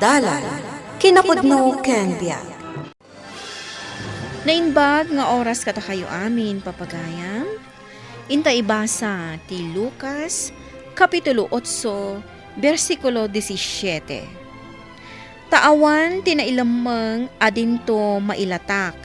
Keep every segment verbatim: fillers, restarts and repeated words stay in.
Dalan, kinapudno ken biag. Naimbag nga oras kadakayo amin, papagayam. Inta ibasa ti Lucas, Kapitulo otso, bersikulo disisiete. Ta awan ti nailemmeng a dinto mailatak,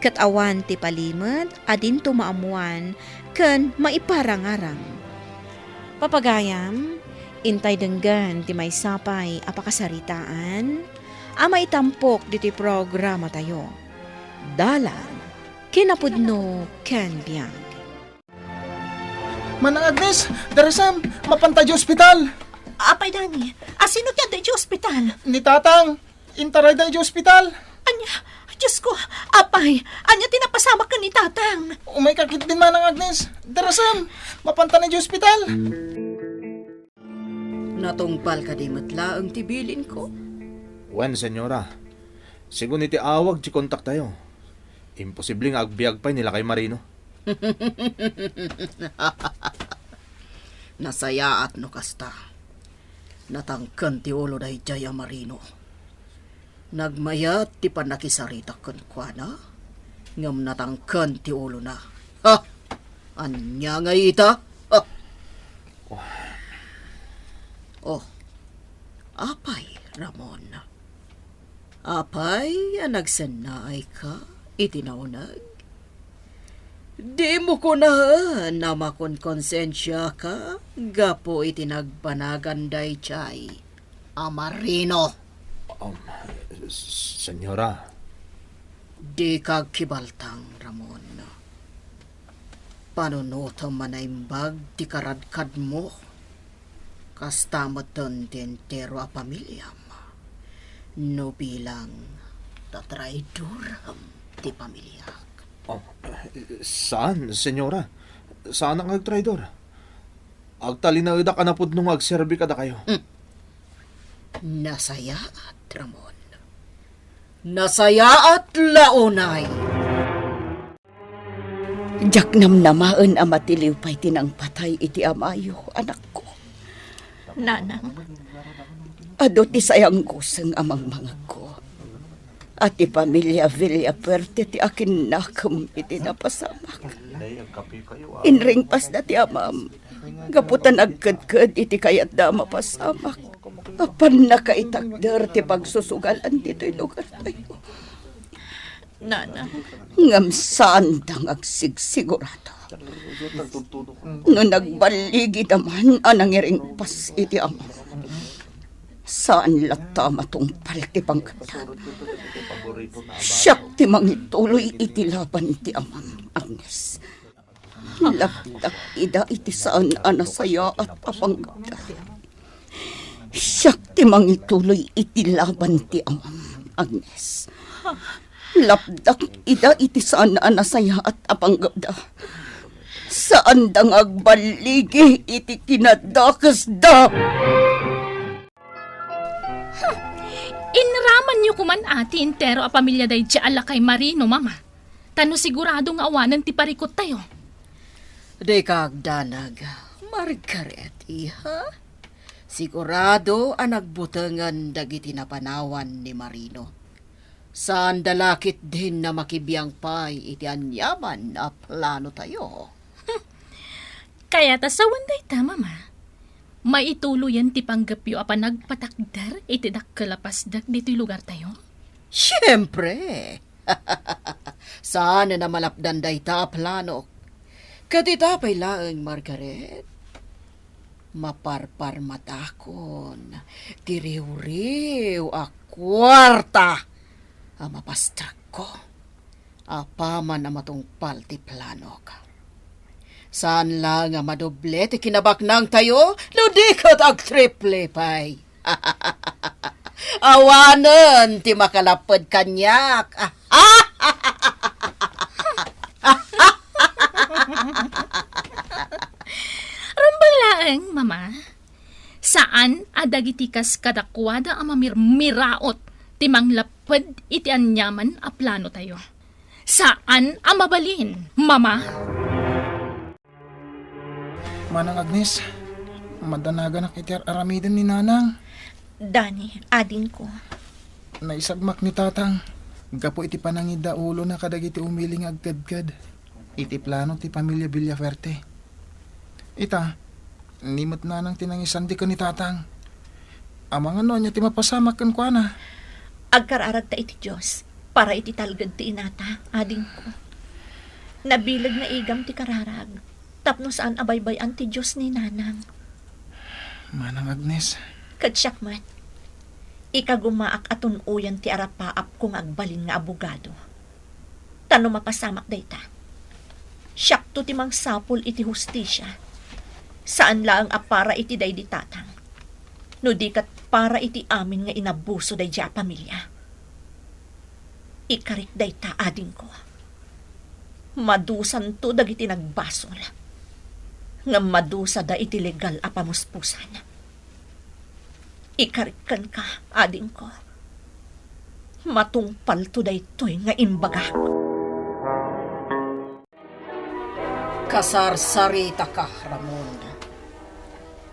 ket awan ti palimed a dinto maammoan ken maiparangarang. Papagayam, intay denggen ti maysa pay a pakasaritaan a maitampok ditoy programatayo. Dalan, kinapudno ken biag. Manang Agnes, darasem, mapanta di ospital. Apay, Dani, asino ti adda iti ospital? Ni Tatang, intaray da iti ospital. Ania? Diosko, apay, ania ti napasamak ken ni Tatang? Umayka ketdin, Manang Agnes. Darasem, mapanta iti ospital. Natungpal kadi met laeng ti bilinko? Wen, senyora. Sigun iti awag ti kontaktayo, imposible nga agbiag pay ni Lakay Marino. Nasayaat no kasta. Natangken ti ulo daydiay a Marino. Nagmayat ti pannakisaritak kenkuana, ngem natangken ti ulona. Ha! Ania nga ita? Ha! Oh. Oh. Apay, Ramon. Apay a nagsennaayka iti nauneg? Dimo kunaen a makonkonsensiaka gapu iti nagbanagan daydiay a Marino. Um, s-, senyora. Dika agkibaltang, Ramon. Panunotem a naimbag ti karadkadmo. Kasta metten ti entero a pamiliam no bilang tatraidorem ti pamiliak. Oh, saan, senyora. Saanak nga agtraidor. Agtalinaedak a napudno nga agserbi kadakayo. Mm. Nasayaat, Ramon. Nasayaat la unay. Diak namnamaen a matiliw pay ti nangpatay iti amayo, anakko. Nanang. Adu ti sayangguseng a mangmangegko a ti pamilia Villafuerte ti akinnakem iti napasamak. Inringpasda ti amam gapu ta nagkedked iti kayatda a mapasamak a pannakaitakder ti pagsusugalan ditoy lugartayo. Nana. Ngem saanda nga agsigsigurado no nagballigida man a nangiringpas iti amam. Saan latta a matungpal ti panggepda. Siak ti mangituloy iti laban ti amam, Agnes. Lapdak ida iti saan a nasayaat a panggepda. Siak ti mangituloy iti laban ti amam, Agnes. Lapdak ida iti saan a nasayaat a panggepda. Saanda nga agballigi iti kinadakesda. Hmm. Inramanyo koman a ti entero a pamilia daydiay a lakay Marino, Mama. Ta no sigurado nga awanen ti parikuttayo. Dika agdanag, Margaret, iha. Sigurado a nagbutengen dagiti napanawan ni Marino. Saanda la ketdin a makibiang pay iti aniaman a planotayo. Hmm. Kayat a sawen dayta, Mama. Maituloyen ti panggepyo a panagpatakder iti dakkel a pasdek ditoy lugartayo? Siempre! Saanen a malapdan dayta a planok. Ket ita pay laeng, Margaret, maparparmatakon ti riwriw a kuarta a mapastrekko apaman a matungpal ti planok. Saan la nga madoble ti kinabaknangtayo no di ket agtriple pay. Awanen ti makalapped kaniak. Rumbeng laeng, Mama. Saan a dagiti kas kadakuada a mamirmiraot ti manglapped iti aniaman a planotayo. Saan a mabalin, Mama. Manang Agnes, madanaganak iti ar-aramiden ni Nanang. Dani, adingko. Naisagmak ni Tatang gapu iti panangidaulona kadagiti umili nga agkedked iti plano ti pamilia Villafuerte. Ita, ni met nanang ti nangisandi ken ni Tatang. Amangan no ania ti mapasamak kenkuana. Agkararagta iti Dios para iti talged ti inata, adingko. Nabileg nga igam ti kararag tapno saan a baybay-an ti Dios ni nanang. Manang Agnes. Ket siak met, ikagumaak a tun-oyan ti arapaapko nga agbalin nga abogado. Ta no mapasamak dayta, siakto ti mangsapul iti hustisia. Saan laeng a para iti daydi Tatang, no di ket para iti amin nga inabuso daydi a pamilia. Ikarik dayta, adingko. Madusanto dagiti nagbasol, ngem madusada iti legal a pamuspusan. Ikarik kenka, adingko. Matungpalto daytoy nga imbagak. Kasarsaritaka, Ramon.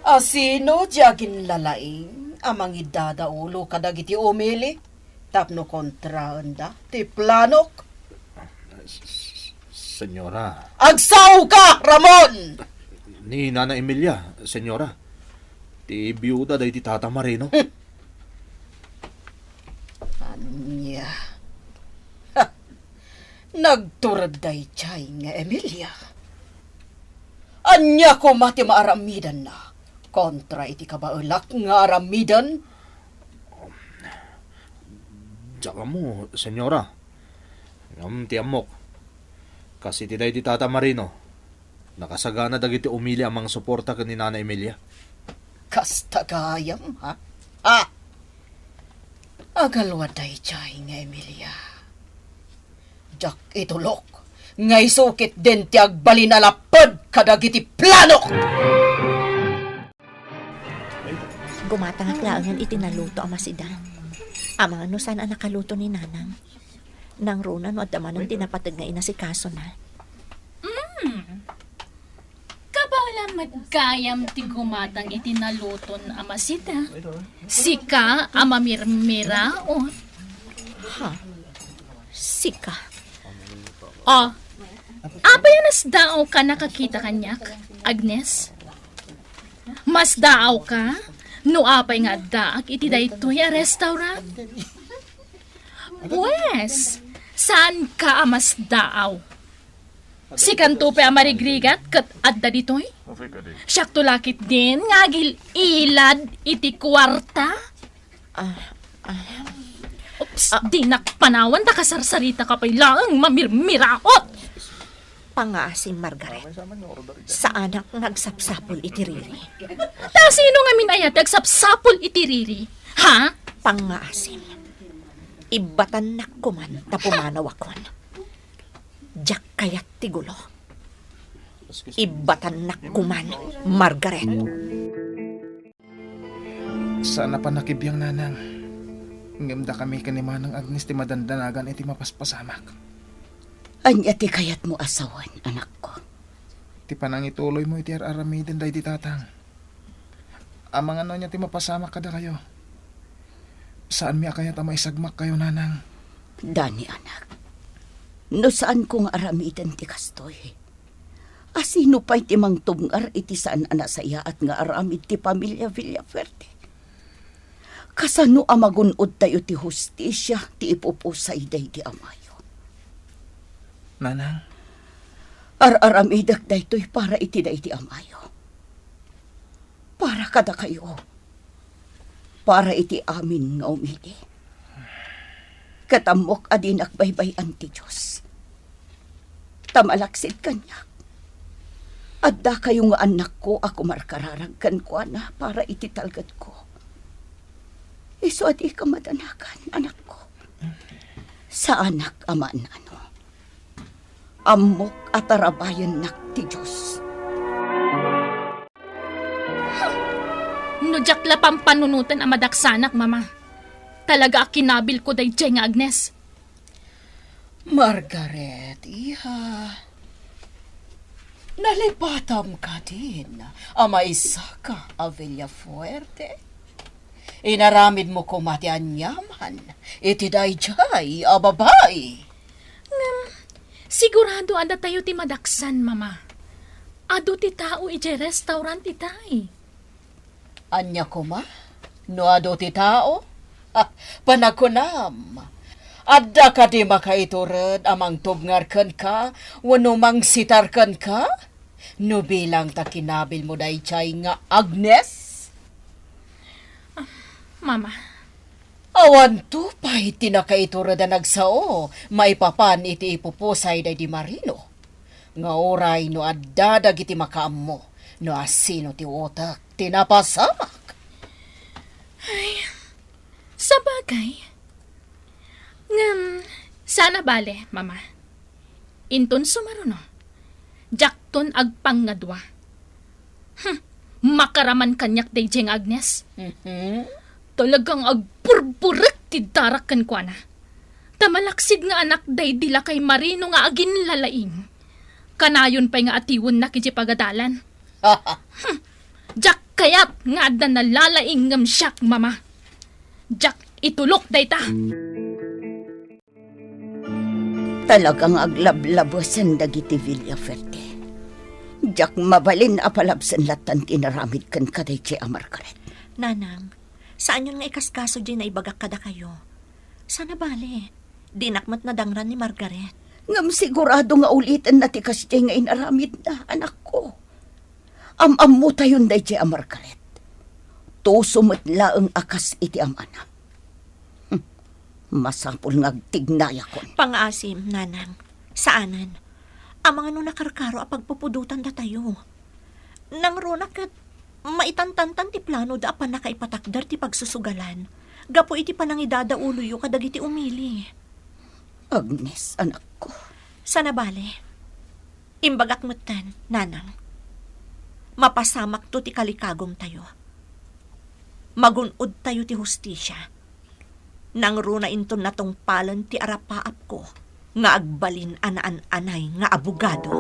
Asino ti aginlalaing a mangidadaulo kadagiti umili tapno kontraenda ti planok? S-, s-, Senyora. Agsaoka, Ramon! Ni Nana Emilia, Senyora. Ti biuda daydi Tata Marino. Hmm. Ania? Ha! Nagtured daydiay nga Emilia. Ania koma ti maaramidanna kontra iti kabaelak nga aramiden? Diak ammo, Senyora. Ngem ti ammok, kas iti daydi Tata Marino, nakasagana dagiti umili a mangsuporta ken ni Nana Emilia. Kasta gayam, ha? Ah! Agalwa daydiay nga Emilia. Diak itulok nga isu ketdin ti agbalin a lapped kadagiti planok! Gumatangak laengen iti naluto a masida. Amangan no saan a nakaluto ni Nanang. Nangruna no adda manen ti napateg nga inasikasona. Mm. Kabaelam met gayam ti gumatang iti naluton a masida. Sika a mamirmiraot. Ha? Sika? Oh, apay a nasdaawka nakakita kaniak, Agnes? Masdaawka no apay nga addaak iti daytoy a restaurant? Pues, saanka a masdaaw? Sikanto pay a marigrigat ket adda ditoy? Siakto la ketdin nga agil-ilad iti kuarta? Ah, ah. Oops, ah. Dinak panawan ta kasarsaritaka pay laeng, mamirmiraot! Pangngaasim, Margaret. Saanak nga agsapsapul iti riri. Ta sino ngamin aya ti agsapsapul iti riri? Ha? Pangngaasim. Ibbatannak koman ta pumanawakon. Diak kayat ti gulo. Ibbatannak koman, Margaret. Saan a pannakibiang, Nanang. Ngem dakami ken ni Manang Agnes ti madandanagan iti mapaspasamak. Ania ti kayatmo a sawen, anakko? Ti panangituloymo iti ar-aramiden daydi Tatang. Amangan no ania ti mapasamak kadakayo. Saanmi a kayat a maisagmakkayo, Nanang. Dani, anak. No saanko nga aramiden ti kastoy, asino pay ti mangtubngar iti saan a nasayaat nga aramid ti pamilia Villafuerte? Kasano a magun-odtayo ti hustisia ti ipupusay daydi amayo? Nanang. Ar-aramidek daytoy para iti daydi amayo. Para kadakayo. Para iti amin nga umili. Ket ammok a dinak baybay-an ti Dios. Ta malaksid kaniak, addakayo nga annakko a kumarkararag kenkuana para iti talgedko. Isu a dika madanagan, anakko. Saanak a maan-ano. Ammok a tarabayennak ti Dios. No diak la pampanunoten a madaksanak, Mama. Talaga a kinabilko daydiay nga Agnes. Margaret, iha, nalipatam kadin a maisaka a Villafuerte? Inaramidmo koma ti aniaman iti daydiay a babai. Ngem, sigurado a datayo ti madaksan, Mama. Adu ti tao idiay restaurant itay. Ania koma? No adu ti tao? Ha, panakunam. Adda kadi makaitured a mangtubngar kenka wenno mangsitar kenka? No bilang ta kinabilmo daydiay nga Agnes? Ah, Mama. Awanto pay ti nakaitured a nagsao maipapan iti ipupusay daydi Marino. Nga uray no adda dagiti makaammo no asino ti utek ti napasamak. Ay, sabagay. Ngem, saan a bale, Mama. Inton sumaruno, diakton agpangngadua. Hmm, makaraman kaniak daydiay nga Agnes. Mhm. Talagang agburburek ti darak kenkuana. Ta malaksid nga anak daydi lakay Marino nga aginlalaing. Kanayon pay nga atiwennak iti pagadalan. Hmm, diak kayat nga adda nalalaing ngem siak, Mama. Diak itulok dayta. Talagang aglablabesen dagiti Villafuerte. Diak mabalin a palabsen lattan ti inaramid kenka daydiay a Margaret. Nanang, saanyon nga ikaskaso diay naibagak kadakayo. Saan a bale, dinak met nadangran ni Margaret. Ngem sigurado nga ulitenna ti kasdiay nga inaramidna, anakko. Am-ammotayon daydiay a Margaret. Tuso met laeng a kas iti amana. Hmm. Masapul nga agtignayakon. Pangaasim, Nanang. Saanen. Amangan no nakarkaro a pagpupudotan datayo. Nangruna ket maitantantan ti planoda a pannakaipatakder ti pagsusugalan gapu iti panangidadauloyo kadagiti umili. Agnes, anakko. Saan a bale. Imbagak metten, Nanang. Mapasamakto ti kalikagumtayo. Magun-odtayo ti hustisia. Nangruna inton natungpalen ti arapaapko nga agbalin a naan-anay nga abogado.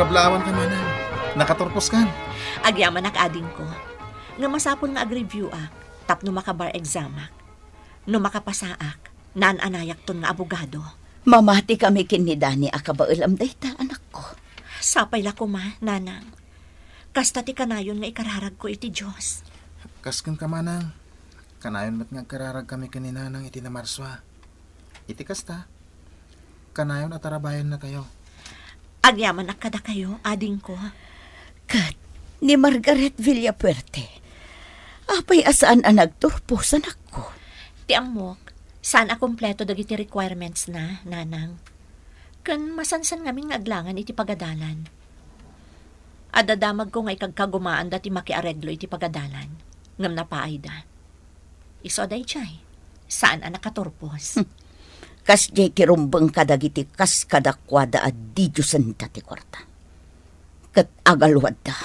Kablaawanka, manang. Nakaturposkan. Agyamanak, adingko. Nga masapul nga agreview-ak tapno makabar exam-ak. No makapasaak, naan-anayakton nga abogado. Mamati kami ken ni Dani a kabaelam dayta, anakko. Sapay la koma, Nanang. Kasta ti kanayon nga ikararagko iti Dios. Kas kenka, manang. Kanayon met nga agkararagkami ken ni Nanang iti Namarsua. Iti kasta, kanayon a tarabayannatayo. Agyamanak kadakayo, adingko. Ket ni Margaret Villafuerte, apay a saan a nagturpos, anakko? Ti ammok, saan a kompleto dagiti requirements na, Nanang. Ken masansan ngamin nga aglangan iti pagadalan. Adda damagko nga ikagkagumaanda ti makiareglo iti pagadalan, ngem napaayda. Isu a daydiay, saan a nakaturpos. Hmm. Kasdiay kirumbeng kadagiti kas kadakuada a didiosen ta ti kuarta. Ket agaluadda,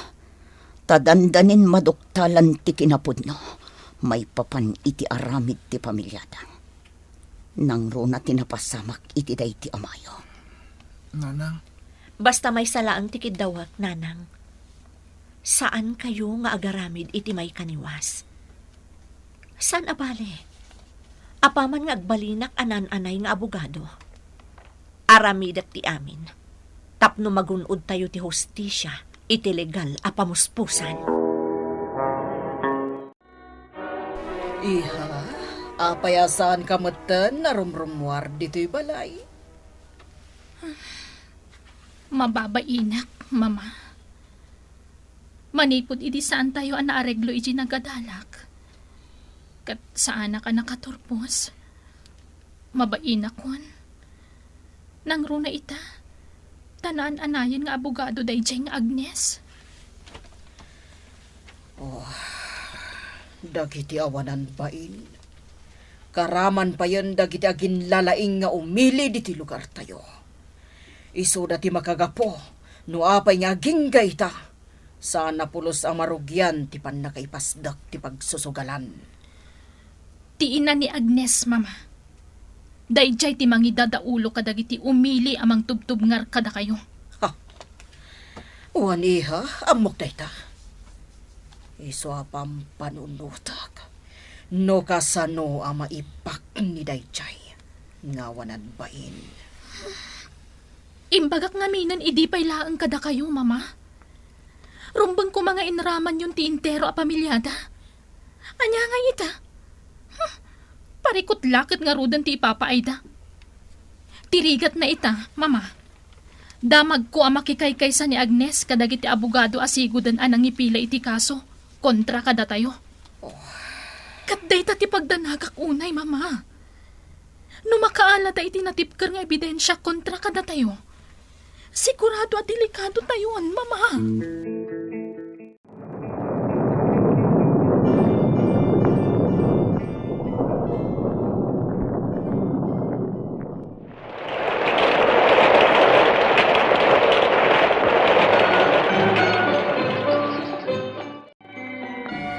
ta dandanin maduktalan ti kinapudno maipapan iti aramid ti pamiliada. Nangruna ti napasamak iti daydi a mayo. Nanang. Basta maysa laeng ti kiddawek, Nanang. Saankayo nga agaramid iti maikaniwas. Saan a bale, apaman nga agbalinak a naan-anay nga abogado, aramidek ti amin tapno magun-odtayo ti hustisia iti legal a pamuspusan. Iha, apay a saanka metten a rumrummuar ditoy balay? Mababainak, Mama. Manipud idi saantayo a naareglo iti nagadalak, ket saanak a nakaturpos. Mabainakon. Nangruna ita, ta naan-anayen nga abogado daydiay nga Agnes. Oh, dagiti awanan bain. Karaman payen dagiti aginlalaing nga umili ditoy lugartayo. Isuda ti makagapu no apay nga agingga ita. Saan a pulos a marugian ti pannakaipasdak ti pagsusugalan. Ti ina ni Agnes, Mama. Daydiay ti mangidadaulo kadagiti umili a mangtubtubngar kadakayo. Ha. Wen, iha, ammok dayta. Isu a pampanunotek no kasano a maipak ni daydiay nga awanan bain. Imbagak ngaminen idi pay laeng kadakayo, Mama. Rumbeng koma nga inramanyon ti entero a pamilyada. Ania ngay ita? Huh, parikut la ket ngaruden ti ipapaayda. Ti rigatna ita, Mama. Damagko a makikaykaysa ni Agnes kadagiti abogado a siguden a nangipila iti kaso kontra kadatayo. Oh. Ket dayta ti pagdanagak unay, Mama. No makaalada iti natipker nga ebidensia kontra kadatayo, sigurado a delikadotayon, Mama.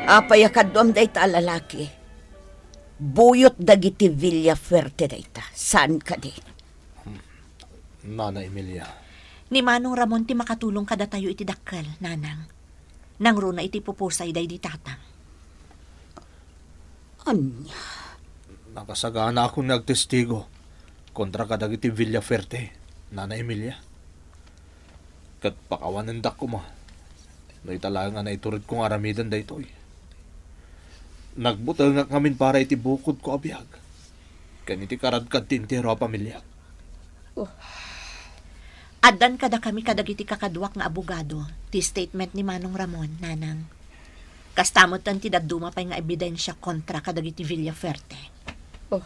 Apay a kaduam dayta a lalaki? Buyot dagiti Villafuerte dayta. Saan kadi? Nana Emilia. Ni Manong Ramon ti makatulong kadatayo iti dakkel, Nanang. Nangruna iti pupusay daydi Tatang. Ania? Nakasaganaakon nga agtestigo kontra kadagiti Villafuerte, Nana Emilia. Ket pakawanendak koma no ita laeng a naituredko nga aramiden daytoy. Nagbutengak ngamin para iti bukodko a biag ken iti karadkad ti entero a pamiliak. Oh. Addan kadakami kadagiti kakaduak nga abogado ti statement ni Manong Ramon, Nanang. Kasta metten ti dadduma pay nga ebidensia kontra kadagiti Villafuerte. Oh.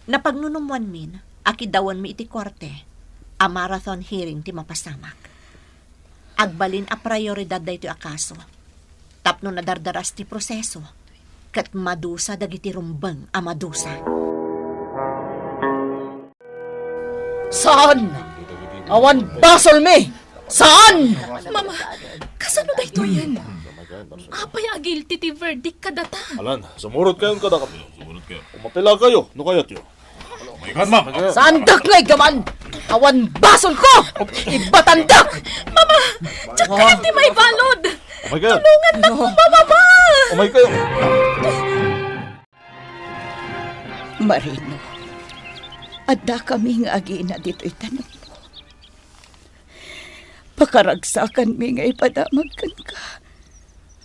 Napagnunummoanmin a kiddawenmi iti korte a marathon hearing ti mapasamak. Agbalin a prioridad daytoy a kaso tapno nadardaras ti proseso ket madusa dagiti rumbeng a madusa. Saan! Awan basolmi! Saan! Mama, kasano daytoyen? Apay a guilty ti verdict kadata? Alan, sumurot kayon kadakami. Sumurot kayo. Umapila kayo, no kayatyo. Umaykan, ma'am. Saandak nga iggaman! Awan basolko! Ibatandak! Mama, diak kayat ti maibalud! Umay kayo. Tulongannak koma, Mama! Umay kayo. Marino, addakami nga agina ditoy tanemmo. Pakaragsakanmi nga ipadamag kenka.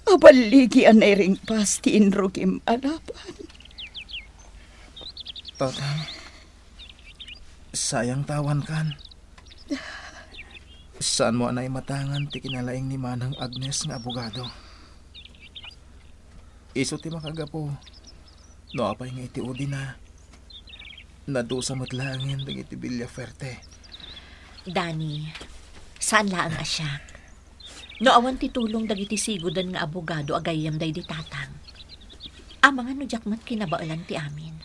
Aballigi a nairingpas ti inrugim a laban. Tatang, sayang ta awankan. Saanmo a naimatangan ti kinalaing ni Manang Agnes nga abogado. Isu ti makagapu no apay nga iti udina, nadusa met laengen dagiti Villafuerte. Dani, saan laeng a siak. No awan ti tulong dagiti siguden nga abogado a gayyem daydi Tatang, amangan no diak met kinabaelan ti amin.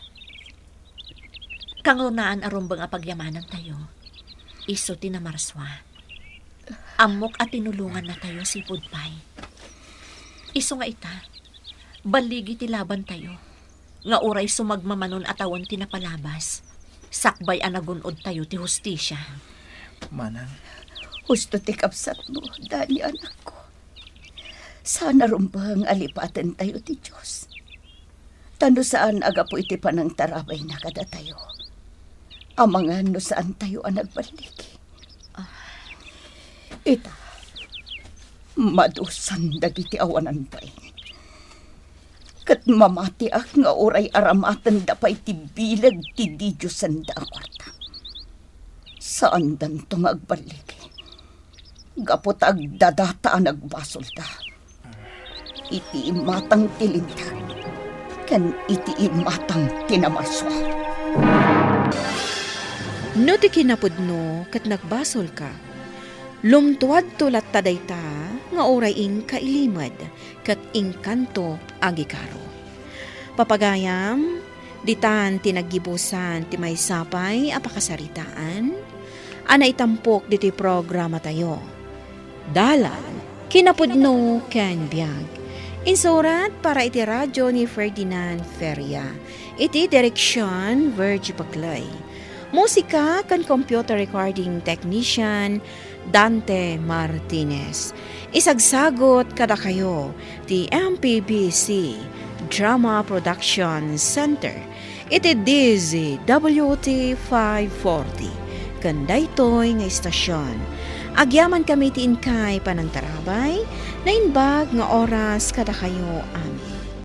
Kangrunaan a rumbeng a pagyamanantayo, isu ti namarsua. Ammok a tinulongannatayo sipud pay. Isu nga ita, balligi ti labantayo, nga uray sumagmamanon a tawen ti napalabas, sakbay a nagun-odtayo ti hustisia. Manang. Husto ti kabsatmo, Dani, anakko. Saan a rumbeng a lipatentayo ti Dios. Ta no saan a gapu iti panangtarabayna kadatayo, amangan no saantayo a nagballigi. Ah. Ita, madusan dagiti awanan bain. Ket mamatiak nga uray aramatenda pay ti bileg ti didiosenda a kuarta. Saandanto nga agballigi. Gapu ta agdadata a nagbasolda iti imatang ti linteg ken iti imatang ti namarsua. No ti kinapudno ket nagbasolka, lumtuadto latta dayta nga uray inka ilimed ket inkanto agikaro. Papagayam, ditan ti naggibusan ti maysa pay a pakasaritaan, a naitampok ditoy programatayo. Dalan, kinapudno ken biag. Insurat para iti radyo ni Ferdinand Feria. Iti direksyon, Virgie Paclay. Musika ken computer recording technician, Dante Martinez. Isagsagot kadakayo ti M P B C Drama Production Center iti D Z W T five forty ken daytoy nga istasyon. Agyamankami ti inkay panangtarabay, naimbag nga oras kadakayo amin.